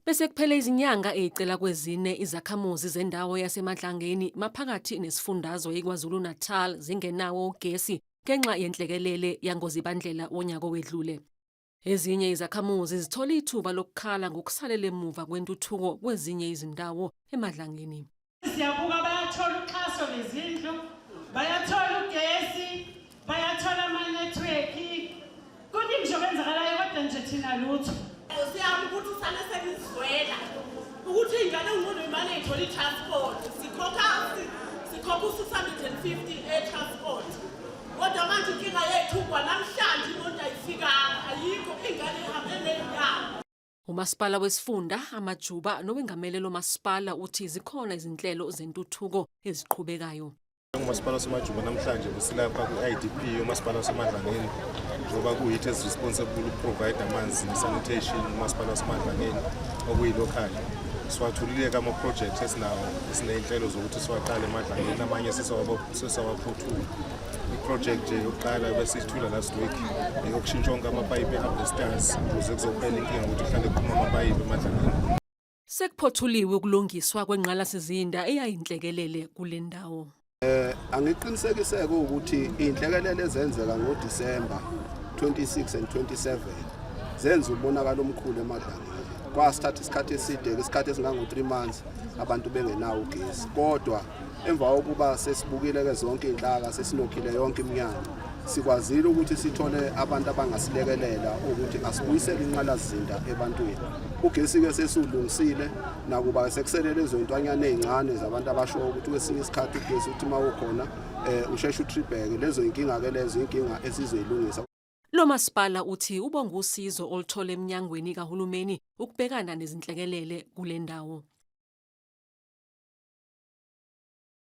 Bese kuphele izinyanga ezicela kwezine izakhamuzi zendawo yaseMadlangeni maphakathi nesifundazwe iKwaZulu-Natal zingenawo ugesi ngenxa yenhlekelele yangoZibandlela wonyaka owedlule. Ezinye izakhamuzi zithole ithuba lokukhala ngokusalela emuva kwentuthuko kwezinye izindawo eMadlangeni. Siyabuka bayathola uxhaso lezindlu, bayathola ugesi, bayathola amanethiwekhi. Kuningi nje okwenzakalayo kodwa nje thina lutho. Siyami ukuthi sale selizwela ukuthi iy'ngane ey'nqunu imane y'thole i-transport. Sikhokha u-650 e-transport. Kodwa manje inkinga yethu kwanamhlanje imoto ayifikanga, ayikho ingane ihambe ney'nyawo. Umasipala wesifunda Amajuba nowengamele lo masipala uthi zikhona izinhlelo zentuthuko eziqhubekayo. Umasipala waseMajuba namhlanje besilapha kwi-IDP yomasipala waseMadlangeni njengoba kuyithi esi-responsible ukuprovide amanzi ne-sanitation umasipala waseMadlangeni okuyi-local. Siwathulile-ke ama-project esinawo esiney'nhlelo zokuthi siwaqale eMadlangeni, amanye sesawaphothula. I-project nje yokuqala besiyithula last week eyokushintsha onke amapayipi e-harvesters ukuze kuzophela inkinga ukuthi kuhlale kuqhuma amapayipi eMadlangeni. Sekuphothuliwe ukulungiswa kwengqalasizinda eyayinhlekelele kule ndawo. Angiqinisekiseke ukuthi inhlekelele ezenzeka ngoDisemba 26 and 27 zenza umonakalo omkhulu eMadlangeni. Kwasithatha isikhathi eside, isikhathi esingango-3 months abantu bengenawo ugesi. Kodwa emva kokuba sesibukile-ke zonke iy'nhlaka, sesinokhile yonke iminyango, sikwazile ukuthi sithole abantu abangasilekelela ukuthi asibuyisele inqalasizinda ebantwini. Ugesi-ke sesiwulungisile, nakuba sekusele lezo ntwanyana ey'ncane zabantu abasho ukuthi kwesinye isikhathi ugesi uthi uma ukhona usheshe utribheke. Lezo inkinga-ke lezo inkinga esizoyilungisa. Lo masipala uthi ubonga usizo oluthole eminyangweni kahulumeni ukubhekana nezinhlekelele kule ndawo.